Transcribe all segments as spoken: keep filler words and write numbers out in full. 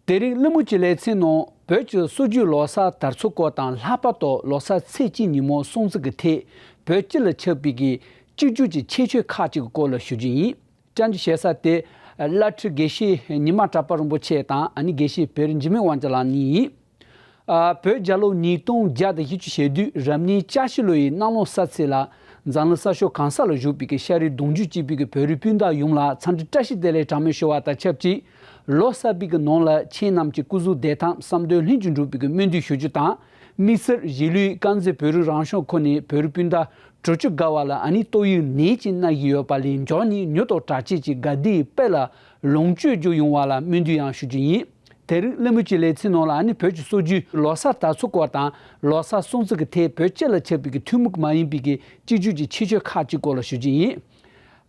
དེ་རིང་གླེང་མོལ་གྱི་ལེ་ཚན་ནང་བོད་ཀྱི་སྲོལ་རྒྱུན་ལོ་གསར་དར་ཚུལ་སྐོར་དང་། ལྷག་པར་དུ་ལོ་གསར་ཚེས་གཅིག་ཉིན་མོ་སྲུང་བརྩི་གི་ཐད་བོད་སྤྱི་ལ་ཁྱབ་པའི་གི་གཅིག་གྱུར་གྱི་ཁྱད་ཆོས་ཁག་ཅིག་གི་སྐོར་ལ་ཞུ་རྒྱུ་ཡིན། བཅར་འདྲི་ཞུ་ས་དེ་བླ་སྤྲུལ་དགེ་བཤེས་ཉི་མ་གྲགས་པ་རིན་པོ་ཆེ་དང་། ཨ་ནི་དགེ་བཤེས་བེ་རི་འཇིགས་མེད་དབང་རྒྱལ་ལགས་གཉིས་ཡིན། ཨ། བོད་རྒྱལ་ལོ་ཉིས་སྟོང་བརྒྱ་དང་བཞི་བཅུ་ཞེ་བདུན་རབ་གནས་ལྕགས་བྱི་ལོ་ཡི་གནམ་ལོ་གསར་ཚེས་ལ་འཛམ་གླིང་གསར་ཤོག་གང་ས་ལ་བཞུགས་པའི་གི་ཤ་རུས་གདུང་རྒྱུད་གཅིག་པའི་གི་བོད་རིགས་སྤུན་ཟླ་ཡོངས་ལ་འཚམས་འདྲི་བཀྲ་ཤིས་བདེ་ལེགས་གྲངས་མེད་ཞུ་བ་དང་ཆབས་ཅིག་ལོ་གསར་པའི་གི་ནང་ལ་ཁྱེད་རྣམས་ཀྱི་སྐུ་གཟུགས་བདེ་ཐང་། བསམ་དོན་ལྷུན་གྱིས་འགྲུབ་པའི་གི་སྨོན་འདུན་ཞུ་རྒྱུ་དང་། དམིགས་བསལ་གཞིས་ལུས་དཀར་མཛེས་བོད་རིགས་རང་སྐྱོང་ཁུལ་ནས་བོད་རིགས་སྤུན་ཟླ་དྲུག་ཅུ་བརྒལ་བ་ལ་ཨ་ནི་ཏོག་དབྱིབས་ནད་ཅིག་ན་བཞིན་ཡོད་པ་ལས་མགྱོགས་ནས་མྱུར་དུ་དྲག་སྐྱེད་ཀྱི་དགའ་བདེའི་དཔལ་ལ་ལོངས་སྤྱོད་རྒྱུ་ཡོང་བ་ལ་སྨོན་འདུན་ཡང་ཞུ་རྒྱུ་ཡིན། དེ་རིང་གླེང་མོལ་གྱི་ལེ་ཚན་ནང་ལ་ཨ་ནི་བོད་ཀྱི་སྲོལ་རྒྱུན་ལོ་གསར་དར་ཚུལ་སྐོར་དང་། ལོ་གསར་སྲུང་བརྩི་གི་ཐད་བོད་སྤྱི་ལ་ཁྱབ་པའི་གི་ཐུན་མོང་མ་ཡིན་པའི་གི་གཅིག་གྱུར་གྱི་ཁྱད་ཆོས་ཁག་ཅིག་སྐོར་ལ་ཞུ་རྒྱུ་ཡིན།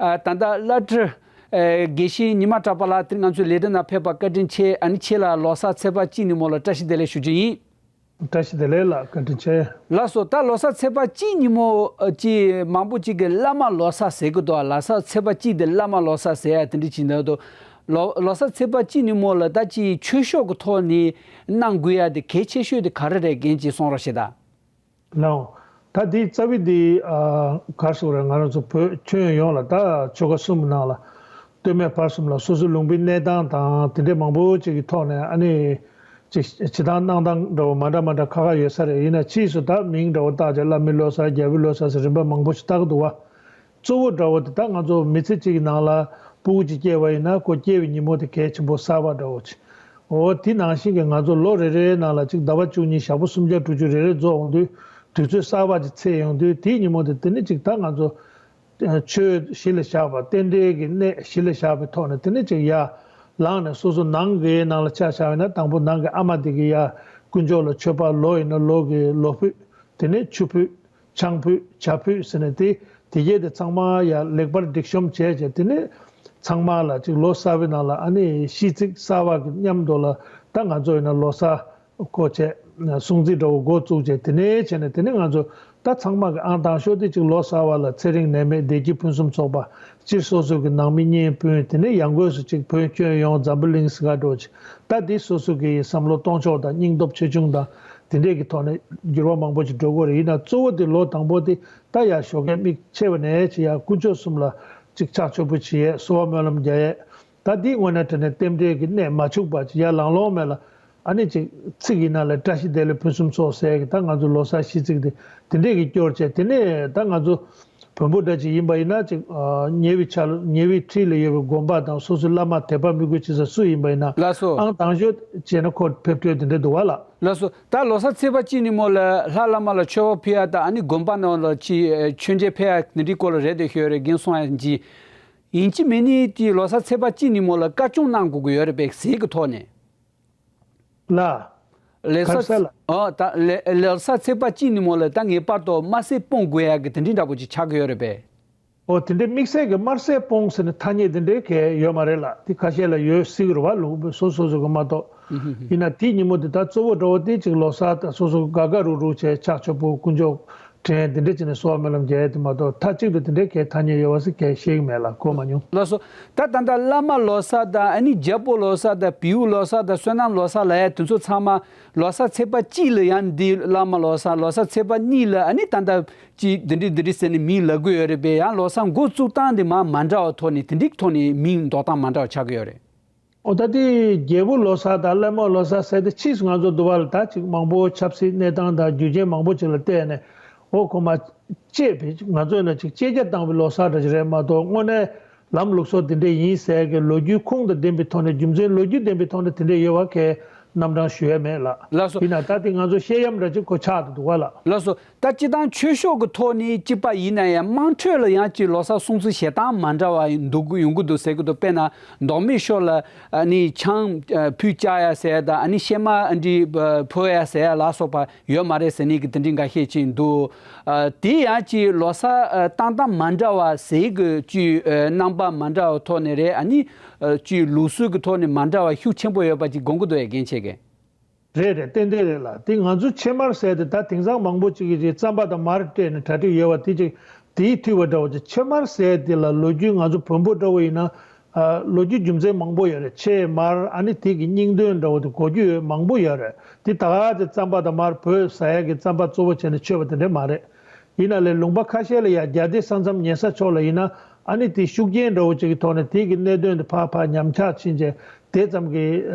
ཨ། ད་ལྟ་བླ་སྤྲུལ་ཨ་དགེ་བཤེས་ཉི་མ་གྲགས་པ་ལགས་དེ་རིང་ང་ཚོའི་ལས་རིམ་ནང་ཕེབས་པར་བཀའ་དྲིན་ཆེ། ཨ་ནི་ཁྱེད་ལ་ལོ་གསར་ཚེས་པ་གཅིག་ཉིན་མོ་ལ་བཀྲ་ཤིས་བདེ་ལེགས་ཞུ་རྒྱུ་ཡིན། བཀྲ་ཤིས་བདེ་ལེགས་ལགས། བཀའ་དྲིན་ཆེ། ལགས་སོ། ད་ལོ་གསར་ཚེས་པ་གཅིག་ཉིན་མོ་ཨ་ཅིག་མང་པོ་ཅིག་གིས་བླ་མ་ལོ་གསར་ཟེར་གི་འདུག། ལོ་གསར་ཚེས་པ་གཅིག་དེ་བླ་མ་ལོ་གསར་ཟེར་ཡ་དེ་འདྲ་ཅིག་འདུག་འདུག། ལོ་ལོ་གསར་ཚེས་པ་གཅིག་ཉིན་མོ་ལ་ད་ཅིག་ཆོས་ཕྱོགས་ཀྱི་ཐོག་ནས་གནང་དགོས་ཡ་དེ་གལ་ཆེ་ཤོས་དེ་ག་རེ་རེད། རྒན་གྱིས་གསུང་རོགས་བྱེད་དང་། ལགས། ད་འདི་རྩ་བའི་འདི་ཨ་ག་རེ་ཟེར་དགོས་རེད། ང་རང་ཚོ་བོད་ཁྱོན་ཡོངས་ལ་ད་ཆོལ་ཁ་གསུམ་ནང་ལ་སྟོད་སྨད་བར་གསུམ་ལ་སོ་སོའི་ལུང་པའི་གནས་སྟངས་དང་དེ་འདྲའི་མང་པོ་ཅིག་གི་ཐོག་ནས་ཨ་ནི་ཅིག་བྱེད་སྟངས་གནང་སྟངས་འདྲ་བོ་མ་འདྲ་མ་འདྲ་ཁ་ཁ་ཡོད་ས་རེད། ཡིན་ན་ཕྱིས་སུ་ད་མིང་འདྲ་བོ་བཏགས་བྱས་བླ་མའི་ལོ་གསར། རྒྱལ་པོའི་ལོ་གསར་ཟེར་རིམ་པ་མང་པོ་ཞིག་བཏགས་འདུག་བ། གཙོ་བོ་འདྲ་བོ་དེ་ད་ང་ཚོ་མི་ཚེ་གཅིག་གི་ནང་ལ་སྤུ་གུ་གཅིག་སྐྱེས་པ་ཡིན་ན་ཁོ་སྐྱེས་པའི་ཉིན་མོ་དེ་གལ་ཆེན་པོ་གསར་པ་འདྲ་བོ་ཅིག། འོ་དེ་ནང་བཞིན་གྱི་ང་ཚོ་ལོ་རེ་རེའི་ནང་ལ་ཅིག་ཟླ་བ་བཅུ་གཉིས། ཞག་པོ་སུམ་བརྒྱ་དྲུག་ཅུ་རེ་རེ་རྫོགས་འོང་དུས་དུས་ཚོད་གསར་པ་ཅིག་ཚེས་ཡོང་དུས་དེའི་ཉིན་མོ་དེ་དེ་ནི་ཅིག་ད་ང་ཚོ་ཆོས་གཞི་ལ་བཞག་པ། རྟེན་འབྲེལ་གྱི་གནས་གཞི་ལ་བཞག་པའི་ཐོག་ནས་དེ་ནི་ཅིག་ཡར་ལངས་ནས་སོ་སོ་ནང་གི་ནང་ལ་ཆ་བཞག་པ་ཡིན་ན་དང་པོ་ནང་གི་ཨ་མ་དེ་གིས་ཡར་དཀོན་མཆོག་ལ་མཆོད་པ། ལོ་ཡིན་ན་ལོ་གི་ལོ་ཕུད། དེ་ནས་ཆུ་ཕུད། ཆང་ཕུད། ཇ་ཕུད་ཟེར་ནས་དེ་དེ་གས་དེ་ཚང་མ་ཡར་ལེགས་པར་སྒྲིག་གཤོམ་བྱས་བྱས། དེ་ནས་ཚང་མ་ལ་ཅིག་ལོ་གསར་པའི་ནང་ལ་ཨ་ནི་ཤིས་ཚིག་གསར་པ་གི་མཉམ་དུ་ལ་ད་ང་ཚོ་ཡིན་ན་ལོ་གསར་སྐོར་བྱས། སྲུང་བརྩི་འདྲ་བོ་འགོ་བཙུགས་བྱས། དེ་ནས་བྱས་ནས་དེ་ནས་ང་ཚོ་ད་ཚང་མ་གི་ཨང་དང་ཤོས་དེ་ཅིག་ལོ་གསར་པ་ལ་ཚེ་རིང་ནད་མེད་བདེ་སྐྱིད་ཕུན་སུམ་ཚོགས་པ། སྤྱིར་སོ་སོ་གི་ནང་མི་གཉེན་སྤུན། དེ་ནས་ཡང་སྒོས་སུ་ཅིག་བོད་ཁྱོན་ཡོངས་འཛམ་བུ་གླིང་ཟེར་ག་འགྲོ་ཅིག། ད་འདི་སོ་སོ་གི་བསམ་བློ་གཏོང་ཕྱོགས་དང་སྙིང་སྟོབས་ཆེ་ཆུང་དང་དེ་འདྲས་ཀྱི་ཐོག་ནས་འགྱུར་བ་མང་པོ་ཅིག་འགྲོ་གི་རེད། ཡིན་ན་གཙོ་བོ་དེ་ལོ་དང་པོ་དེ་ད་ཡར་ཞོགས་ཀས་མིག་ཕྱེ་བ་ནས་ཅིག་ཡར་དཀོན་མཆོག་གསུམ་ལ་ཅིག་ཕྱག་མཆོད་པ་བྱེད་ཡས། གསོལ་བ་སྨོན་ལམ་རྒྱག་ཡས། ད་འདི་དངོས་གནས་དྲང་གནས་རྟེན་འབྲེལ་གྱི་གནད་མ་འཆུགས་པ་ཅིག་ཡར་ལངས་ལོང་མེད་ལ། ཨ་ནི་ཅིག་ཚིག་ཡིན་ན་ལ་བཀྲ་ཤིས་བདེ་ལེགས་ཕུན་སུམ་ཚོགས་ཟེར་གི་ད་ང་ཚོ་ལོ་གསར་ཤིས་ཚིག་དེ་དེ་འདྲས་ཀྱི་སྐྱོར་བྱས། དེ་ནས་ད་ང་ཚོ་བོན་པོ་འདྲ་ཅིག་ཡིན་པ་ཡིན་ན་ཅིག་ཨ་ཉེ་བའི་ཆར་ཉེ་བའི་འཁྲིས་ལ་ཡོད་པའི་དགོན་པ་དང་སོ་སོའི་བླ་མ་དད་པ་མོས་གུས་བྱེད་ས་སུ་ཡིན་པ་ཡིན་ན། ལགས་སོ། ཨང་དང་ཤོས་བྱས་ན་ཁོ་ཕེབས་འཕྲལ་དེ་འདྲ་འདུག་བ་ལགས། ལགས་སོ། ད་ལོ་གསར་ཚེས་པ་གཅིག་ཉིན་མོ་ལ་ལྷ་བླ་མ་ལ་མཆོད་པ་ཕུལ་ཡ་དང་ཨ་ནི་དགོན་པ་ནང་ལ་ཅིག་མཆོད་མཇལ་ཕེབས་ཡ་དེ་འདྲའི་སྐོར་ལ་རེད་དེ་ཤོད་རེད། རྒན་གསུང་ཡ་ཅིག་ཡིན་གཅིག་མིན་གཉིས་ཀྱི་ལོ་གསར་ཚེས་པ་གཅིག་ཉིན་མོ་ལ་བཀའ་སྐྱོང་གནང་དགོས་ཀྱི་ཡོད་རེད་པས་ཟས་ཀྱི་ཐོག་ནས། ལ། ལེ་ག་ས་ས་ལ། ཨོ་ད་ལེ་ལེ་ས་ཚེས་པ་གཅིག་ཉིན་མོ་ལ་ད་ངེས་པར་དུ་དམར་ཟས་སྤོང་དགོས་ཡ་གི་དེ་འདྲའི་འདྲ་པོ་ཅིག་ཆགས་ཀྱི་ཡོད་རེད་པས། ཨོ་དེ་འདྲའི་དམིགས་བསལ་གྱི་དམར་ཟས་སྤོང་ཟེར་ནས་ཐ་སྙད་དེ་འདྲའི་གས་ཡོད་མ་རེད་ལ། དེ་ཁ་ཤས་ལ་ཡོད་སྲིད་ཀྱི་རེད་བ། ལུང་པ་སོ་སོ་སོ་གི་མ་གཏོགས། ཡིན་ན་དེའི་ཉིན་མོ་དེ་ད་གཙོ་བོ་འདྲ་བོ་དེ་ཅིག་ལོ་གསར་ད་སོ་སོ་དགའ་དགའ་རུག་རུག་བྱས་ཕྱག་མཆོད་པོ་དཀོན་མཆོག་དྲན་དེ་འདྲ་བྱས་ནས་གསོལ་བ་སྨོན་ལམ་རྒྱག་ཡས་དེ་མ་གཏོགས་མཐའ་གཅིག་ཏུ་དེ་འདྲའི་གས་ཐ་སྙད་ཡོད་པ་ཟེར་གས་ཤེས་ཀྱི་མེད་ལ། གོ་མ་མྱོང་། ལགས་སོ། ད་ད་ལྟ་བླ་མ་ལོ་གསར་དང་ཨ་ནི་རྒྱལ་པོ་ལོ་གསར་དང་བེའུ་ལོ་གསར་དང་བསོད་ནམས་ལོ་གསར་ལབ་ཡ་དེ་ཚོ་ཚང་མ་ལོ་གསར་ཚེས་པ་གཅིག་ལ་ཡང་འདི་བླ་མ་ལོ་གསར། ལོ་གསར་ཚེས་པ་གཉིས་ལ་ཨ་ནི་ད་ལྟ་ཅིག་འདི་འདྲི་འདི་འདྲི་ཟེར་ནས་མིང་ལབ་གི་ཡོད་རེད་པས། ཡང་ལོ་གསར་འགོ་བཙུགས་སྟངས་དེ་མ་མ་འདྲ་བ་ཐོག་ནས་དེ་འདྲའི་ཐོག་ནས་མིང་འདོགས་སྟངས་མ་འདྲ་བ་ཆགས་ཀྱི་ཡོད་རེད། ཨོ་ད་དེ་རྒྱལ་པོ་ལོ་གསར་དང་བླ་མ་ལོ་གསར་ཟེར་ཏེ་ཕྱིས་སུ་ང་ཚོ་འདུལ་བ་ལ་ད་ཅིག་མང་པོ་ཆབ་སྲིད་གནས་སྟངས་དང་རྒྱུ་རྐྱེན་མང་པོ་ཅིག་ལ་བལྟས་ནས་ཨོ་ཁོ་མ་གཅེས་པའི་ང་ཚོ་ལ་ཅིག་གཅེས་རྒྱ་བཏང་བའི་ལོ་གསར་འདྲ་ཅིག་རེད་མ་གཏོགས། དངོས་གནས་ལམ་ལུགས་སྲོལ་དེ་འདྲས་ཡིན་ཟེར་གི་ལོ་རྒྱུས་ཁུངས་དང་ལྡན་པའི་ཐོག་ནས་རྒྱུ་མཚན་ལོ་རྒྱུས་ལྡན་པའི་ཐོག་ནས་དེ་འདྲས་ཡོད་པ་གས་རྣམ་གྲངས་ཞུ་ཡ་མེད་ལགས། ལགས་སོ། ཡིན་ན་ད་དེ་ང་ཚོ་བཤད་ཡམ་འདྲ་ཅིག་གོ་ཆགས་འདུག་བ་ལགས། ལགས་སོ། ད་སྤྱི་བཏང་ཆོས་ཕྱོགས་ཀྱི་ཐོག་ནས་གཅིག་པ་ཡིན་ན་ཡང་དམངས་ཁྲོད་ལ་ཡང་ཅིག་ལོ་གསར་སྲུང་བརྩི་བྱེད་སྟངས་མ་འདྲ་བ་འདུག་ཡོང་གི་འདུག་ཟེར་གི་འདུག། དཔེར་ན་མདོ་སྨད་ཕྱོགས་ལ་ཨ་ནི་ཆང་ཨ་ཕུད་བཅག་ཡ་ཟེར་ཡ་དང་ཨ་ནི་གཤེད་མ་ཨ་འདྲི་ཕུ་ཡ་ཟེར་ཡ་ལ་སོགས་པ་ཡོད་མ་རེད་ཟེར་ནས་གི་དེ་འདྲའི་འགའ་ཤས་ཅིག་འདུག། ཨ་དེ་ཡང་ཅིག་ལོ་གསར་ཨ་བཏང་སྟངས་མ་འདྲ་བ་ཟེར་གི་ཅིག་ཨ་རྣམ་པ་མ་འདྲ་བ་ཐོག་ནས་རེད། ཨ་ནི་ཨ་ཅིག་ལུགས་སྲོལ་གི་ཐོག་ནས་མ་འདྲ་བ་ཤུགས་ཆེན་པོ་ཡོད་པ་ཅིག་དགོངས་ཀྱི་འདུག་ཨེ། རྒན་ཁྱེད་ཀྱིས། རེད་རེད། ཏན་ཏན་རེད་ལགས། དེ་ང་ཚོ་ཕྱེ་མར་ཟེར་དེ་ད་དེང་སང་མང་པོ་ཅིག་གིས་ཅིག་རྩམ་པ་དང་མར་སྤྲད་ནས་གྲ་སྒྲིག་ཡོད་པ་དེ་ཅིག་དེའི་མཐུད་པ་འདྲ་བོ་ཅིག། ཕྱེ་མར་ཟེར་དེ་ལ་ལོ་རྒྱུས་ང་ཚོ་བོན་པོ་འདྲ་བོ་ཡིན་ན་ ཨ། ལོ་རྒྱུས་རྒྱུ་མཚན་མང་པོ་ཡོད་རེད། ཆེས་མར་ཨ་ནི་དེ་གི་སྙིང་དོན་འདྲ་བོ་དེ་གོ་རྒྱུ་ཡོད་མང་པོ་ཡོད་རེད། དེ་ད་ག་དེ་རྩམ་པ་དང་མར་བོད་ཟ་ཡག་གི་རྩམ་པ་གཙོ་བོ་བྱས་ནས་མཆོད་པ་དེ་འདྲ་མ་རེད། ཡིན་ན་ལས་ལུང་པ་ཁ་ཤས་ལ་ཡ་རྒྱ་སྡེ་ས་མཚམས་ཉེ་ས་ཕྱོགས་ལ་ཡིན་ན་ཨ་ནི་དེ་ཤུགས་རྐྱེན་འདྲ་བོ་ཅིག་གི་ཐོག་ནས་དེ་གི་གནད་དོན་དེ་ཕར་ཕར་ཉམས་ཆག་ཕྱིན་བྱས་དེ་ཙམ་གྱི་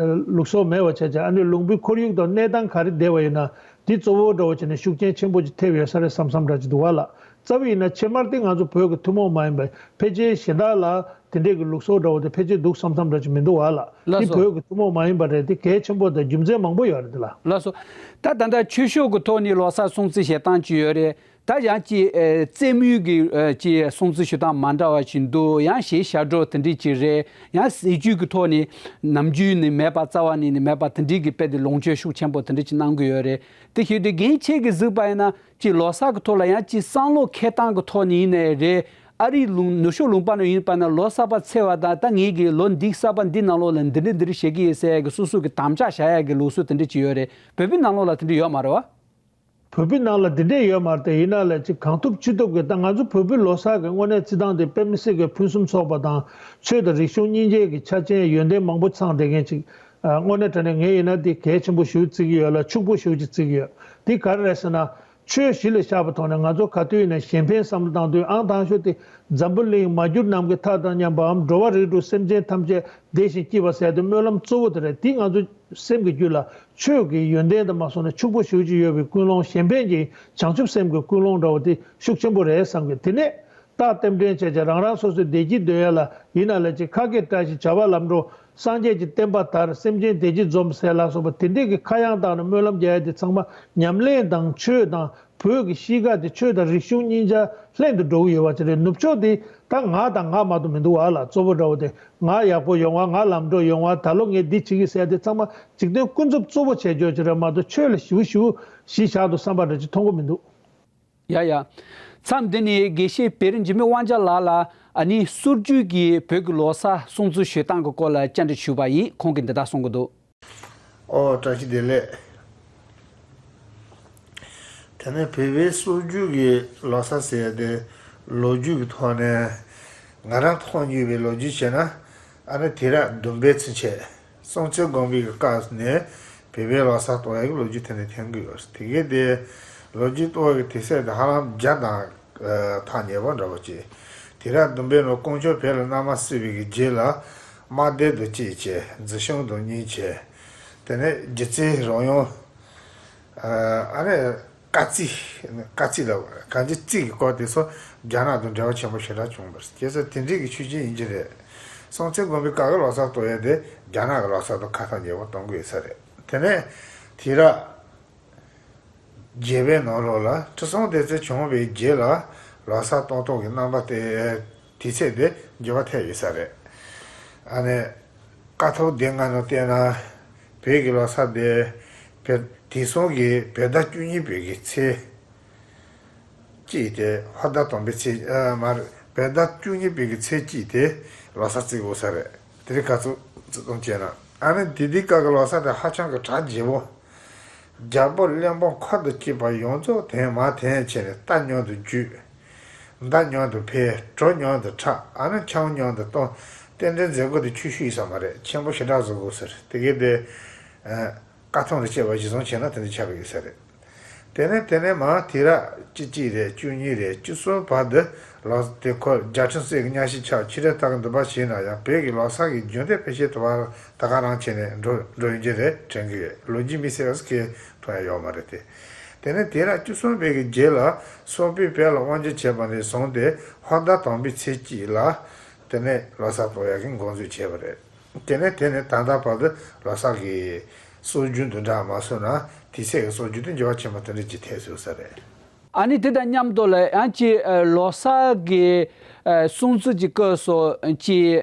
ལུགས་སྲོལ་མེད་པ་བྱས་བྱས་ཨ་ནི་ལུང་པའི་ཁོར་ཡུག་དང་གནས་སྟངས་ག་རེ་བསྡད་པ་ཡིན་ན་དེ་གཙོ་བོ་འདྲ་བོ་བྱས་ནས་ཤུགས་རྐྱེན་ཆེན་པོ་ཅིག་ཐེབས་ཡོད་ས་རེད་བསམ་བསམ་འདྲ་ཅིག་འདུག་བ་ལགས། རྩ་བ་ཡིན་ན་ཕྱེ་མར་དེ་ང་ཚོ་བོད་ཀྱི་ཐུན་མོང་མ་ཡིན་པའི་ཕལ་ཆེར་གཞན་དག་ལ་དེ་འདྲས་ཀྱི་ལུགས་སྲོལ་འདྲ་བོ་དེ་ཕལ་ཆེར་འདུག་བསམ་བསམ་འདྲ་ཅིག་མི་འདུག་བ་ལགས། ལགས་དེ་སོ། བོད་ཀྱི་ཐུན་མོང་མ་ཡིན་པ་རེད། དེ་གལ་ཆེན་པོ་དང་རྒྱུ་མཚན་མང་པོ་ཡོད་རེད་དེ་ལགས། ལགས་སོ། ད་ད་ལྟ་ཆོས་ཕྱོགས་ཀྱི་ཐོག་ནས་ལོ་གསར་སྲུང་བརྩི་བྱེད་སྟངས་ཅིག་ཡོད་རེད། ད་ཡང་ཅིག་ཨེ་རྩེད་མོའི་གི་ཨེ་ཅིག་སྲུང་བརྩི་ཞུ་སྟངས་མ་འདྲ་བ་ཞིག་འདུག་ཡང་གཞས་ཞབས་བྲོ་དེ་འདྲས་ཅིག་རེད། ཡང་སྲིད་ཇུས་ཀྱི་ཐོག་ནས་ནམ་རྒྱུན་ནས་མེད་པ་རྩ་བ་ནས་ནས་མེད་པ་དེ་འདྲས་ཀྱི་དཔེ་དེ་ལོངས་སྤྱོད་ཤུགས་ཆེན་པོ་དེ་འདྲས་ཅིག་གནང་གི་ཡོད་རེད། དེ་ཞུས་དུས་རྒན་ཁྱེད་ཀྱིས་གཟིགས་པ་ཡིན་ན། ཅིག་ལོ་གསར་གྱི་ཐོག་ལ་ཡང་ཅིག་བསམ་བློ་འཁྱེར་སྟངས་ཀྱི་ཐོག་ནས་ཡིན་ནའི་རེད། ཨ་རིའི་ལུང་ནུབ་ཕྱོགས་ལུང་པ་ནང་ཡིན་པ་ན་ལོ་གསར་པ་འཚོལ་བ་དང་ད་ངེད་ཀྱི་ལོ་འདི་གསར་པ་འདི་ནང་ལོགས་ལ་འདི་འདྲ་འདི་འདྲ་བྱེད་ཀྱི་ཡིན་ཟེར་ཡ་གི་སོ་སོ་གི་དམ་བཅའ་བཞག་ཡ་གི་ལུགས་སྲོལ་དེ་འདྲ་ཅིག་ཡོད་རེད། བོད་པའི་ནང་ལོགས་ལ་དེ་འདྲ་ཡོད་མ་རེད་བ། བོད་པའི་ནང་ལ་འདི་འདྲ་ཡོད་མ་རེད་དེ། ཡིན་ན་ལས་ཅིག་གང་ཐུབ་ཅི་ཐུབ་ཀྱིས་ད་ང་ཚོ་བོད་པའི་ལོ་གསར་གྱི་དངོས་གནས་བརྩི་སྟངས་དེ་དཔེ་མི་སྲིད་ཀྱི་ཕུན་སུམ་ཚོགས་པ་དང་ཆོས་དང་རིག་གཞུང་གཉིས་ཆའི་གི་ཆ་རྐྱེན་ཡོན་ཏན་མང་པོ་ཚང་བསྡད་མཁན་ཅིག་དངོས་གནས་དྲང་གནས་ངས་ཡིན་ན་དེ་གལ་ཆེན་པོ་ཞེ་པོ་བརྩི་གི་ཡོད་ལ་ཕྱུག་པོ་ཞེ་པོ་ཅིག་བརྩི་གི་ཡོད། དེ་ག་རེ་རེད་ཟེར་ན། ཆོས་གཞི་ལ་བཞག་པའི་ཐོག་ནས་ང་ཚོ་ག་དུས་ཡིན་ན་གཞན་ཕན་བསམ་བློ་བཏང་དུས་ཨང་དང་ཤོས་དེ་འཛམ་བུ་གླིང་མ་གྱུར་ནམ་མཁའི་མཐའ་དང་མཉམ་པའམ་འགྲོ་བ་རིགས་དྲུག་སེམས་ཅན་ཐམས་ཅད་བདེ་ཞིང་སྐྱིད་པ་ཟེར་དེ་སྨོན་ལམ་གཙོ་བོ་དེ་རེད། དེ་ང་ཚོ་སེམས་ཀྱི་རྒྱུད་ལ་ཆོས་ཀྱི་ཡོན་ཏན་དུ་མ་སོང་ན་ཕྱུག་པོ་ཞེ་པོ་ཅིག་ཡོད་པའི་ཀུན་སློང་གཞན་ཕན་གྱི་བྱང་ཆུབ་སེམས་ཀྱི་ཀུན་སློང་འདྲ་བོ་དེ་ཤུགས་ཆེན་པོ་རེད་བསམ་གི། དེ་ནས་རྟགས་རྟེན་འབྲེལ་བྱས་བྱས་རང་རང་སོ་སོའི་བདེ་སྐྱིད་འདོད་ཡ་ལ་ཡིན་ན་ལས་ཀྱི་ཁ་སྐད་བཀྲ་ཤིས་བྱ་བ་ལམ་འགྲོ། སངས་རྒྱས་ཀྱི་བསྟན་པ་དར། སེམས་ཅན་བདེ་སྐྱིད་འཛོམས་ཟེར་ལ་སོགས་པ་དེ་འདྲས་ཀྱི་ཁ་གཡང་བཏང་ནས་སྨོན་ལམ་རྒྱག་ཡ་དེ་ཚང་མ་ཉམས་ལེན་དང་ཆོས་དང་བོད་ཀྱི་གཤིས་ཀ་དེ་ཆོས་དང་རིག་གཞུང་གཉིས་ཆ་ལྷན་དུ་འགྲོ་གི་ཡོད་པ་ཅིག་རེད། ནུབ་ཕྱོགས་དེ་ད་ང་དང་ང་མ་གཏོགས་མི་འདུག་བ་ལ་གཙོ་བོ་འདྲ་བོ་དེ་ང་ཡག་པོ་ཡོང་བ། ང་ལམ་འགྲོ་ཡོང་བ། ད་ལོ་ངས་འདི་བྱེད་ཀྱི་ཟེར་ཡ་དེ་ཚང་མ་འཇིག་རྟེན་ཀུན་རྫོབ་གཙོ་བོ་བྱས་འཇོག་ཅིག་རེད་མ་གཏོགས་ཆོས་ལ་ཞིབ་ཞིབ་གཞི་བཞག་ཏུ་བསམ་པ་འདྲ་ཅིག་མཐོང་གི་མི་འདུག་ཡ་ཡ། མཚམས་འདི་ནས་དགེ་བཤེས་བེ་རི་འཇིགས་མེད་དབང་རྒྱལ་ལགས་ལ་ཨ་ནི་སྲོལ་རྒྱུན་གྱི་བོད་ཀྱི་ལོ་གསར་སྲུང་བརྩི་ཞུ་སྟངས་ཀྱི་སྐོར་ལ་བཅར་འདྲི་ཞུས་པ་ཡིན། ཁོང་གིས་འདི་ལྟར་གསུང་གི་འདུག་ཨོ་བཀྲ་ཤིས་བདེ་ལེགས། དེ་ནས་བོད་པའི་སྲོལ་རྒྱུན་གྱི་ལོ་གསར་ཟེར་ཡ་དེ་ལོ་རྒྱུས་ཀྱི་ཐོག་ནས་ང་རང་མཐོང་མྱོང་བའི་ལོ་རྒྱུས་བྱས་ན་ཨ་ནི་དུས་རབས་བདུན་པའི་ཚུན་ཆད། སྲོང་བཙན་སྒམ་པོའི་སྐབས་ནས་བོད་པའི་ལོ་གསར་གཏོང་ཡག་གི་ལོ་རྒྱུས་དེ་ནས་ཐོན་གྱི་ཡོད། དེ་གའི་དེ་ལོ་རྒྱུས་གཏོང་བའི་དུས་ཚོད་དེ་ཧ་ལམ་བརྒྱ་དང་ཐག་ཉེ་བ་འདྲ་བོ་ཅིག་དུས་རབས་བདུན་པའི་ནང་ཀོང་ཇོ་བོད་ལ་མནའ་མ་བསུ་བའི་གི་རྗེས་ལ་དམག་སྡེ་དང་གཅིག་བྱས། རྫི་ཤང་དང་གཉིས་བྱས། དེ་ནས་རྒྱལ་རྩེ་རང་དབང་། ཨ་ནི་བཀའ་བརྩིས། བཀའ་བརྩིས་ལ་གང་ཅི་བརྩིས་ཀྱི་སྐོར་དེ་ཚོ་རྒྱ་ནག་དང་འབྲེལ་བ་ཆེན་པོ་ཞེ་དྲག་བྱུང་བ་རེད། བྱས་ཙང་དེ་འདྲའི་གི་ཆོས་ཅན་ཡིན་གྱི་རེད། སྲོང་བཙན་སྒམ་པོའི་སྐབས་ཀྱི་ལོ་གསར་གཏོང་ཡས་དེ་རྒྱ་ནག་གི་ལོ་གསར་དང་ཁ་ཐག་ཉེ་བོ་གཏོང་གི་ཡོད་ས་རེད། དེ་ནས་དུས་རབས་བརྒྱད་པའི་ནང་ལོགས་ལ་ཁྲི་སྲོང་ལྡེ་བཙན་བྱོན་པའི་རྗེས་ལ་ལོ་གསར་གཏོང་སྟངས་ཀྱི་རྣམ་པ་དེ་དུས་ཚོད་དེ་འགྱུར་བ་ཐེབས་ཡོད་ས་རེད། ཨ་ནི། ཀཿཐོག་སྡེ་ལྔ་ནང་བལྟས་ན། བོད་ཀྱི་ལོ་གསར་དེ། བོད་དེང་སང་གི་བོད་ཟླ་བཅུ་གཉིས་པའི་གི་ཚེས་གཅིག་དེ་ཧོར་ཟླ་དང་པོའི་ཚེས་ཨ་མ་རེད། བོད་ཟླ་བཅུ་གཉིས་པའི་གི་ཚེས་གཅིག་དེ་ལོ་གསར་བརྩི་དགོས་ས་རེད། དེ་རིང་ཁ་ཚུགས་བརྩི་སྟངས་བྱས་ན་ཨ་ནི་དེ་དུས་སྐབས་ཀྱི་ལོ་གསར་དེ་ཧ་ཅང་གི་གྲ་རྒྱས་པོ། རྒྱལ་པོ་བློན་པོ་འཁོར་དང་བཅས་པ་ཡོངས་རྫོགས་དེ་མ་དེ་བྱས་ནས་རྟ་མཉམ་དུ་རྒྱུག་མདའ་མཉམ་དུ་འཕེན། གྲོ་མཉམ་དུ་འཁྲབ། ཨ་ནི་ཆང་མཉམ་དུ་བཏུང་། རྟེན་འབྲེལ་མཛད་སྒོ་དེ་ཆུང་ཤོས་ཡིན་ས་མ་རེད། ཆེན་པོ་ཞེ་དྲག་བཟོ་དགོས་ཟེར། དེ་གའི་དེ། ཨ། བཀའ་ཐང་དང་བཅས་པ་གཞི་བཟུང་བྱས་ན་དེ་འདྲ་ཆགས་ཀྱི་ཡོད་ས་རེད། དེ་ནས་དེ་ནས་མར་དུས་རབས་བཅུ་གཅིག་རེད། བཅུ་གཉིས་རེད། བཅུ་གསུམ་བར་དུ་ལོ་དེ་འཁོར་རྒྱལ་ཁྲིམས་གསེར་གྱི་གཉའ་ཤིང་ཆག་ཕྱི་རབས་ལྟར་གྱི་འདུན་པ་ཞིག་ཡིན་ན་ཡང་བོད་ཀྱི་ལོ་གསར་གྱི་རྒྱུན་དེ་ཕལ་ཆེར་དུ་བར། ད་ག་རང་བྱས་ནས་འགྲོ་འགྲོ་ཡོང་གི་རེད་དྲན་གྱི་ཡོད། ལོ་རྒྱུས་མི་གསལ་བ་ཟེར་མཁན་མཐོང་ཡ་ཡོད་མ་རེད་དེ། དེ་ནས་དུས་རབས་བཅུ་གསུམ་པའི་གི་རྗེས་ལ་སོག་པོས་བོད་ལ་དབང་སྒྱུར་བྱས་པ་ནས་བཟུང་སྟེ་ཧོར་ཟླ་དང་པོའི་ཚེས་གཅིག་ལ་དེ་ནས་ལོ་གསར་གཏོང་ཡག་གི་འགོ་འཛུགས་བྱས་པ་རེད། དེ་ནས་དེ་ནས་ད་ལྟ་བར་དུ་ལོ་གསར་གྱི་སྲོལ་རྒྱུན་དང་འདྲ་མ་སོང་ན་དུས་ཚོད་ཀྱི་སྲོལ་རྒྱུན་དུ་འགྱུར་བ་ཆེན་པོ་དེ་འདྲ་ཅིག་ཐེབས་ཡོད་ས་རེད། ཨ་ནི་དེ་དང་མཉམ་དུ་ལ་ཡང་ཅིག་ལོ་གསར་གྱི་སྲུང་བརྩི་གྱི་སྐབས་སུ་ཅིག་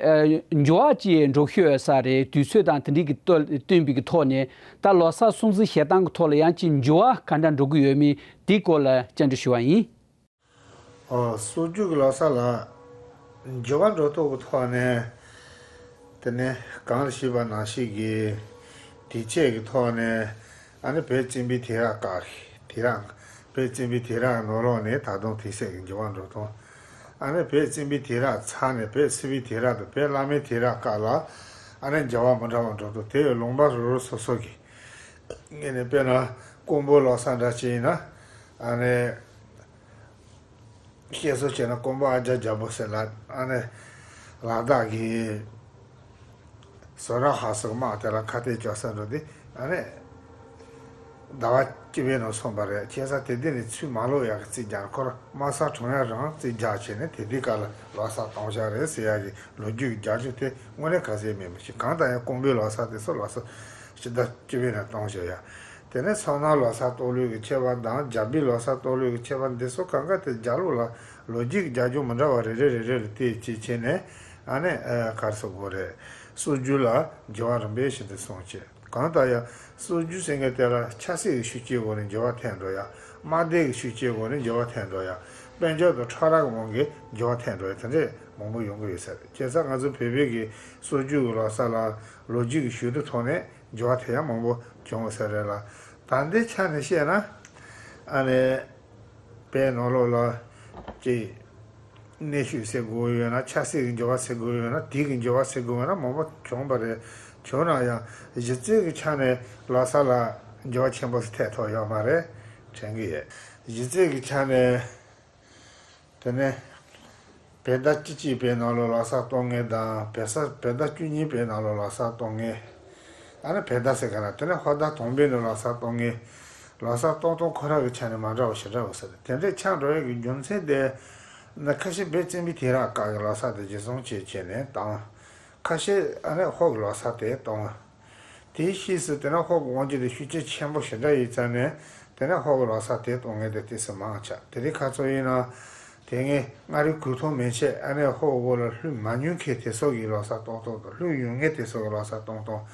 འགྱུར་བ་ཅིག་འགྲོ་གི་ཡོད་ས་རེད། དུས་ཚོད་དང་དེ་འདྲའི་གི་བསྟུན་པའི་གི་ཐོག་ནས་ད་ལོ་གསར་སྲུང་བརྩི་བྱེད་སྟངས་ཀྱི་ཐོག་ལ་ཡང་ཅིག་འགྱུར་བ་ག་འདྲ་འགྲོ་གི་ཡོད་མེད་དེའི་སྐོར་ལ་བཅར་འདྲི་ཞུ་བ་ཡིན། ཨོ། སྲོལ་རྒྱུན་གྱི་ལོ་གསར་ལ་འགྱུར་བ་འགྲོ་སྟངས་ཀྱི་ཐོག་ནས། དེ་ནས་གོང་ལ་ཞུས་པ་ནང་བཞིན་གྱི་དུས་ཚོད་ཀྱི་ཐོག་ནས་ཨ་ནི་བོད་བཙན་པོའི་དུས་རབས་སྐབས་ཀྱི་དུས་རབས། བོད་བཙན་པོའི་དུས་རབས་ནང་ལོགས་ནས་ད་དུང་དུས་ཚོད་ཀྱི་འགྱུར་བ་འགྲོ་སྟངས། ཨ་ནི་བོད་བཙན་པོའི་དུས་རབས་ཚར་ནས་བོད་སིལ་བུའི་དུས་རབས་དང་བོད་བླ་མའི་དུས་རབས་སྐབས་ལ་ཨ་ནི་འགྱུར་བ་མི་འདྲ་བ་འགྲོ་འདུག་དེ་ཡང་ལུང་པ་རུ་རུ་སོ་སོ་གི་ངོས་ནས། དཔེར་ན་ཀོང་པོ་ལོ་གསར་འདྲ་ཅིག་ཡིན་ན། ཨ་ནི་བཤད་སྲོལ་བྱས་ན་ཀོང་པོ་ཨ་ཇ་རྒྱལ་པོ་ཟེར་ལ། ཨ་ནི་ལ་དྭགས་ཀྱི་ཟོ་ར་ཧ་སོགས་དམག་དེ་ལ་ཁ་གཏད་གཅོག་ས་འགྲོ་དུས། ཨ་ནི་ཟླ་བ་བཅུ་པའི་ནང་སོང་པ་རེད། ཁ་སང་དེ་དུས་ནས་ཚུར་མ་ལོག་ཡག་གི་རྩིས་རྒྱག་ཁོ་རང་དམག་ས་གྲོངས་ཡག་རང་རྩིས་རྒྱག་བྱས་ནས་དེ་དུས་སྐབས་ལ་ལོ་གསར་གཏོང་བཞག་རེད་ཟེར་ཡག་གི་ལོ་རྒྱུས་ཀྱི་རྒྱབ་ལྗོངས་དེ་དངོས་གནས་ག་ཚོད་མེད་མི་ཤེས། གང་ལྟར་ཡང་ཀོང་པོའི་ལོ་གསར་དེ་ཚོ་ལོ་གསར་ཕྱི་ཟླ་བཅུ་པའི་ནང་གཏོང་བཞག་ཡ། དེ་ནས་སོ་ནམ་ལོ་གསར་གཏོང་ལུགས་ཀྱི་ཁྱད་པར་དང་། རྒྱ་བོད་ལོ་གསར་གཏོང་ལུགས་ཀྱི་ཁྱད་པར་འདི་ཚོ་གང་ག་དེ་རྒྱ་ལུགས་ལ་ལོ་རྒྱུས་ཀྱི་རྒྱབ་ལྗོངས་མི་འདྲ་བ་རེ་རེ་རེ་རེ་ལ་བལྟས་བྱས་བྱས་ནས། ཨ་ནི་ཨ་ག་རེ་ཟེར་དགོས་རེད། སྲོལ་རྒྱུན་ལ་འགྱུར་བ་རིམ་པས་བྱུང་སྟེ་སོང་བྱས། གང་ལྟར་ཡང་སྲོལ་རྒྱུན་ཟེར་མཁན་དེ་ལ་ཆབ་སྲིད་ཀྱི་ཤུགས་རྐྱེན་འོག་ནས་འགྱུར་བ་ཐེབས་འགྲོ་ཡ། དམག་སྡེ་གི་ཤུགས་རྐྱེན་འོག་ནས་འགྱུར་བ་ཐེབས་འགྲོ་ཡ། དཔལ་འབྱོར་དང་ཕྲ་རགས་དབང་གིས་འགྱུར་བ་ཐེབས་འགྲོ་ཡ་དེ་འདྲས་མང་པོ་ཡོང་གི་ཡོད་ས་རེད། བྱས་ཙང་ང་ཚོ་བོད་པའི་གི་སྲོལ་རྒྱུན་གྱི་ལོ་གསར་ལ་ལོ་རྒྱུས་ཀྱི་ཞུ་གཏུག་ཐོག་ནས་འགྱུར་བ་ཐེབས་ཡ་མང་པོ་བྱུང་ཡོད་ས་རེད་ལ། ད་ལྟའི་ཆ་ནས་བཤད་ན། ཨ་ནི་བོད་ནང་ལོགས་ལ་ཅིག་གནས་ཤུལ་ཟེར་དགོས་ཡོད་ན། ཆབ་སྲིད་ཀྱི་འགྱུར་བ་ཟེར་དགོས་ཡོད་ན། དུས་ཀྱི་འགྱུར་བ་ཟེར་དགོས་ཡོད་ན། མང་པོ་བྱུང་བ་རེད། བྱུང་ན་ཡང་གཞི་རྩའི་གི་ཆ་ནས་ལོ་གསར་ལ་འགྱུར་བ་ཆེན་པོ་ཞིག་ཐེབས་ཐུབ་ཡོད་མ་རེད་དྲན་གི་ཡོད། གཞི་རྩའི་གི་ཆ་ནས་དེ་ནས་བོད་ཟླ་བཅུ་གཅིག་པའི་ནང་ལོགས་ལོ་གསར་གཏོང་མཁན་དང་། བོད་ས་བོད་ཟླ་བཅུ་གཉིས་པའི་ནང་ལོགས་ལོ་གསར་གཏོང་མཁན། ཨ་ནི་བོད་ཟླ་ཟེར་ག་ན། དེ་ནས་ཧོར་ཟླ་དང་པོའི་ནང་ལོ་གསར་གཏོང་མཁན། ལོ་གསར་གཏོང་སྟངས་ཁོ་རང་གི་ཆ་ནས་མ་འདྲ་བ་ཞེ་དྲག་ཡོད་ས་རེད། དེ་འདྲའི་ཆགས་འགྲོ་ཡག་གི་རྒྱུ་མཚན་དེ་ནི། ཁ་ཤས་བོད་བཙན་པོའི་དུས་རབས་སྐབས་ཀྱི་ལོ་གསར་དེ་གཞིར་བཟུང་བྱས་བྱས་ནས་དང་། ཁ་ཤས་ཨ་ནི་ཧོར་གྱི་ལོ་གསར་དེ་གཏོང་། དེའི་ཕྱིས་སུ་དེ་ནས་ཧོར་གྱི་དབང་སྒྱུར་དེ་ཤུགས་རྐྱེན་ཆེན་པོ་ཞེ་དྲག་ཡོད་ཙང་ནས། དེ་ནས་ཧོར་གྱི་ལོ་གསར་དེ་གཏོང་མཁན་དེ་ཏོག་ཙམ་མང་ཆགས། དེ་རིང་ཁ་སང་ཡིན་ན། དེ་སྔའི་མངའ་རིས་གོས་ཐུང་མན་ཆད་ཨ་ནི་ཧོར་འོག་ལ་ལྷོད་མ་མྱོང་མཁན་དེ་ཚོ་གི་ལོ་གསར་གཏོང་སྟངས་དང་། ལྷོད་ཡོང་མཁན་དེ་ཚོ་གི་ལོ་གསར་གཏོང་སྟངས།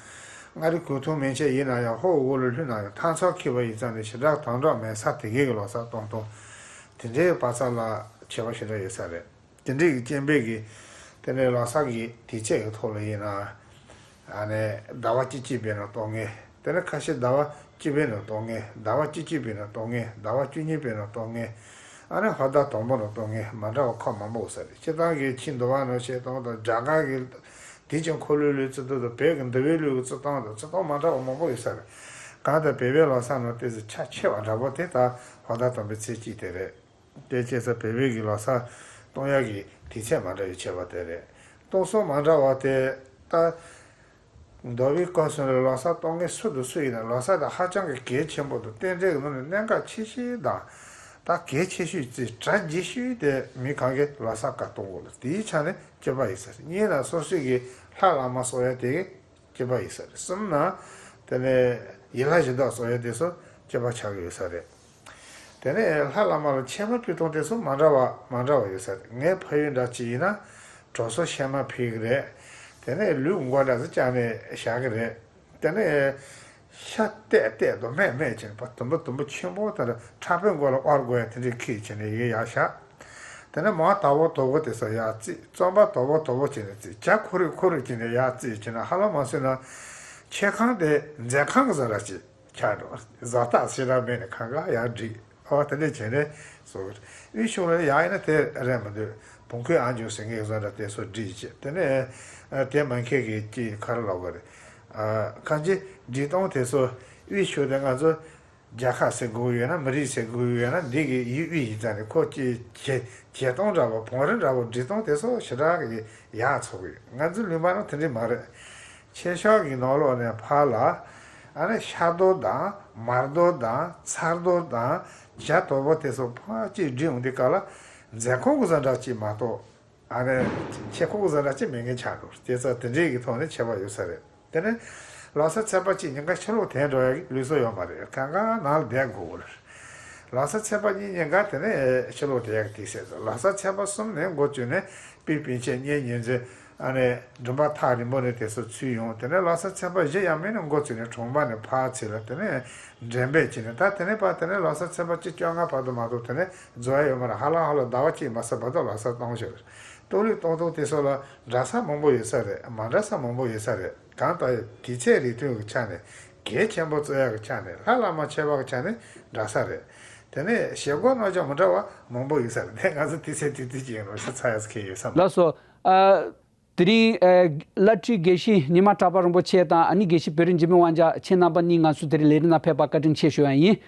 མངའ་རིས་གོས་ཐུང་མན་ཆད་ཡིན་ན་ཡང་ཧོར་འོག་ལ་ལྷོད་ན་ཡང་མཐའ་མཚམས་འཁེལ་བ་ཡིན་ཙང་ནས་ཞེ་དྲག་དམ་དྲག་མེད་ས་དེ་གའི་གི་ལོ་གསར་གཏོང་སྟངས། དེ་འདྲའི་བར་མཚམས་ལ་ཁྱད་པར་ཞེ་དྲག་ཡོད་ས་རེད། དེ་འདྲའི་གི་རྐྱེན་པས་གི། དེ་ནས་ལོ་གསར་གི་དུས་ཚོད་ཀྱི་ཐོག་ལ་ཡིན་ན། ཨ་ནི་ཟླ་བ་བཅུ་གཅིག་པའི་ནང་གཏོང་མཁན། དེ་ནས་ཁ་ཤས་ཟླ་བ་བཅུ་པའི་ནང་གཏོང་མཁན། ཟླ་བ་བཅུ་གཅིག་པའི་ནང་གཏོང་མཁན། ཟླ་བ་བཅུ་གཉིས་པའི་ནང་གཏོང་མཁན། ཨ་ནི་ཧོར་ཟླ་དང་པོ་ནང་གཏོང་མཁན། མ་འདྲ་བ་ཁག་མང་པོ་ཡོད་ས་རེད། སྤྱིར་བཏང་གི་ཕྱི་འདུལ་བ་ནང་བྱེད་སྟངས་དང་། རྒྱ་གར་གི་དུས་ཀྱི་འཁོར་ལོའི་ལུགས་བརྩི་སྟངས་དང་། བོད་ཀྱི་འདུལ་བའི་ལུགས་ཀྱི་བརྩི་སྟངས་དང་། བརྩི་སྟངས་མ་འདྲ་བ་མང་པོ་ཡོད་ས་རེད། གང་ལྟར་བོད་པའི་ལོ་གསར་ནང་ཏོག་ཙམ་ཆ་ཆེ་བ་འདྲ་པོ་དེ་ད་ཧོར་ཟླ་དང་པོའི་ཚེས་གཅིག་དེ་རེད། དེ་བྱས་ཙང་བོད་པའི་གི་ལོ་གསར་གཏོང་ཡག་གི་དུས་ཚོད་མ་འདྲ་བའི་ཁྱད་པར་དེ་རེད། གཏོང་སྲོལ་མ་འདྲ་བ་དེ་ད་འདུལ་བའི་སྐབས་སུ་ལ་ལོ་གསར་གཏོང་མཁན་སུ་དང་སུ་ཡིན་ན། ལོ་གསར་དེ་ཧ་ཅང་གི་གལ་ཆེན་པོ་དང་། རྟེན་འབྲེལ་གྱི་ནང་ནས་གནད་འགག་ཆེ་ཤོས་དང་། ད་གལ་ཆེ་ཤོས་ཀྱི་གྲ་རྒྱས་ཤོས་དེ་མི་གང་གས་ལོ་གསར་ག་གཏོང་དགོས་ལ། དེའི་ཆ་ནས་གཅིག་པ་ཡིན་ས་རེད། གཉིས་ན་སོ་སོའི་གི་ལྷ་བླ་མ་གསོལ་ཡ་དེ་གཅིག་པ་ཡིན་ས་རེད། གསུམ་ན་དེ་ནས་ཡུལ་ལྷ་གཞི་བདག་གསོལ་ཡ་དེ་ཚོ་གཅིག་པ་ཆགས་ཀྱི་ཡོད་ས་རེད། དེ་ནས་ལྷ་བླ་མ་ལ་མཆོད་པ་ཕུལ་སྟངས་དེ་ཚོ་མ་འདྲ་བ་མ་འདྲ་བ་ཡོད་ས་རེད། ངའི་ཕ་ཡུལ་འདྲ་ཅིག་ཡིན་ན་གྲོ་སོ་ཤལ་མ་ཕུལ་གི་རེད། དེ་ནས་ལུག་མགོ་འདྲ་ཟིག་བཅག་ནས་བཞག་གི་རེད། དེ་ནས་ཤ་བཏད་བཏད་དང་སྨད་སྨད་བྱས་ནས་དུམ་བུ་དུམ་བུ་ཆེན་པོ་དེ་འདྲ་ཁྲ་བོའི་མགོ་ལ་དབར་དགོས་ཡ་དེ་འདྲས་ཁྱེར་བྱས་ནས་ཡར་བཞག་དེ་ནས་མར་དོག་པོ་དོག་པོ་དེ་ཚོ་ཡར་བརྩིགས། རྩམ་པ་དོག་པོ་དོག་པོ་བྱས་ནས་བརྩིགས། ཇ་ཁོ་རེ་ཁོ་རེ་བྱས་ནས་ཡར་བརྩིགས་བྱས་ན། ཧ་ལམ་མ་བཟོས་ན་མཆོད་ཁང་དེ་མཛད་ཁང་གི་བཟོ་འདྲ་ཅིག་ཆགས་འགྲོ། བཟོ་ལྟ་ཞེ་དྲག་མེད་ནས་གང་ག་ཡར་བསྒྲིགས། ཨོ་དེ་འདྲས་བྱས་ནས་བཟོ་གི་རེད། དབུས་ཕྱོགས་ལ་ཡར་ཡིན་ན་དེ་རེད་མི་འདུག་བོང་ཁུའི་ཨ་འཇུ་ཟེར་མཁན་བཟོ་འདྲ་དེ་ཚོ་བསྒྲིགས་བྱས། དེ་ནས་དེ་མ་མཁན་གྱི་ཅིག་ཁ་ར་ལོག་གི་རེད། ཁ་ཅིག་བསྒྲིགས་སྟངས་དེ་ཚོ་དབུས་ཕྱོགས་དེ་ང་ཚོ་རྒྱལ་ཁབ་ཟེར་དགོས་ཡོད་ན། མི་རིགས་ཟེར་དགོས་ཡོད་ན། འདི་གི་ཡུལ་དབུས་ཡིན་ཙང་ནས་ཁོ་ཅིག་བྱེད་བྱེད་སྟངས་འདྲ་པོ། བང་རིམ་འདྲ་པོ། བསྒྲིགས་སྟངས་དེ་ཚོ་ཞེ་དྲག་གི་ཡག་ཚོར་གི་ཡོད། ང་ཚོའི་ལུང་པ་ནང་དེ་འདྲས་མ་རེད། ཆོས་ཕྱོགས་ཀྱི་ནང་ལོགས་ནས་ཕར་ལ་ཨ་ནི་ཤ་རྡོར་དང་མར་རྡོར་དང་ཚྭ་རྡོར་དང་ཇ་དོག་པོ་དེ་ཚོ་ཕར་ཅིག་བསྒྲིགས་ཡོང་དུས་སྐབས་ལ་མཛད་ཁང་གི་བཟོ་འདྲ་ཅིག་མ་གཏོགས། ཨ་ནི་ཆེ་ཁོག་བཟོ་འདྲ་ཅིག་མེད་མཁན་ཆགས་འགྲོ། བྱས་ཙང་དེ་འདྲའི་གི་ཐོག་ནས་ཁྱད་པར་ཡོད་ས་རེད། དེ་ནས་ལོ་གསར་ཚེས་པ་གཅིག་ཉིན་ཀ་ཕྱི་ལོགས་དེད་འགྲོ་ཡག་གི་ལུགས་སྲོལ་ཡོད་མ་རེད། གང་ག་ནང་ལ་བསྡད་དགོས་རེད། ལོ་གསར་ཚེས་པ་གཉིས་ཉིན་ཀ་དེ་ནས་ཕྱི་ལོགས་དེད་ཡག་གི་དུས་ཚོད་དང་། ལོ་གསར་ཚེས་པ་གསུམ་ནས་འགོ་བཙུགས་ནས་དཔེ་སྤུན་མཆེད་གཉེན་ཉེ་ཚན། ཨ་ནི་མགྲོན་པོ་ཐག་རིང་པོ་ནས་དེ་ཚོ་ཚུར་ཡོང་། དེ་ནས་ལོ་གསར་ཚེས་པ་བཞི་ཡས་མས་ནས་འགོ་བཙུགས་ནས་གྲོང་པ་ནས་ཕར་ཚུར་ལ་དེ་ནས་འགྲེམས་སྤེལ་བྱས་ནས། ད་དེ་ནས་ཕར་དེ་ནས་ལོ་གསར་ཚེས་པ་བཅུ་བཅོ་ལྔ་བར་དུ་མ་གཏོགས་དེ་ནས་རྫོགས་ཡ་ཡོད་མ་རེད། ཧ་ལམ་ཧ་ལམ་ཟླ་བ་གཅིག་མ་ཟིན་བར་དུ་ལོ་གསར་གཏོང་བཞིན་རེད། གཏོང་ལུགས་གཏོང་སྟངས་དེ་ཚོ་ལ་འདྲ་ས་མང་པོ་ཡོད་ས་རེད། མ་འདྲ་ས་མང་པོ་ཡོད་ས་རེད། གང་ལྟར་དུས་ཚོད་རིགས་མཐུན་གྱི་ཆ་ནས། གལ་ཆེན་པོ་བརྩི་ཡག་གི་ཆ་ནས། ལྷ་བླ་མ་མཆོད་པ་གི་ཆ་ནས་འདྲ་ས་རེད། དེ་ནས་བཞེས་སྒོ་རྣམས་ཀྱང་མི་འདྲ་བ་མང་པོ་ཡོད་ས་རེད། དེ་ང་ཚོ་དུས་ཚོད་དུས་དུས་ཀྱི་ཡིན་རོགས་ཤ་ཚ་ཡ་ཚ་ཁེལ་ཡོད་བསམ། ལགས་སོ། ཨ། དེ་རིང་ཨ། བླ་སྤྲུལ་དགེ་བཤེས་ཉི་མ་གྲགས་པ་རིན་པོ་ཆེ་དང་ཨ་ནི་དགེ་བཤེས་བེ་རི་འཇིགས་མེད་དབང་རྒྱལ་ཁྱེད་རྣམ་པ་གཉིས་ང་ཚོ་དེ་རིང་ལས་རིམ་ནང་ཕེབས་པར་བཀའ་དྲིན་ཆེ་ཞུ་ཡ་ཡིན།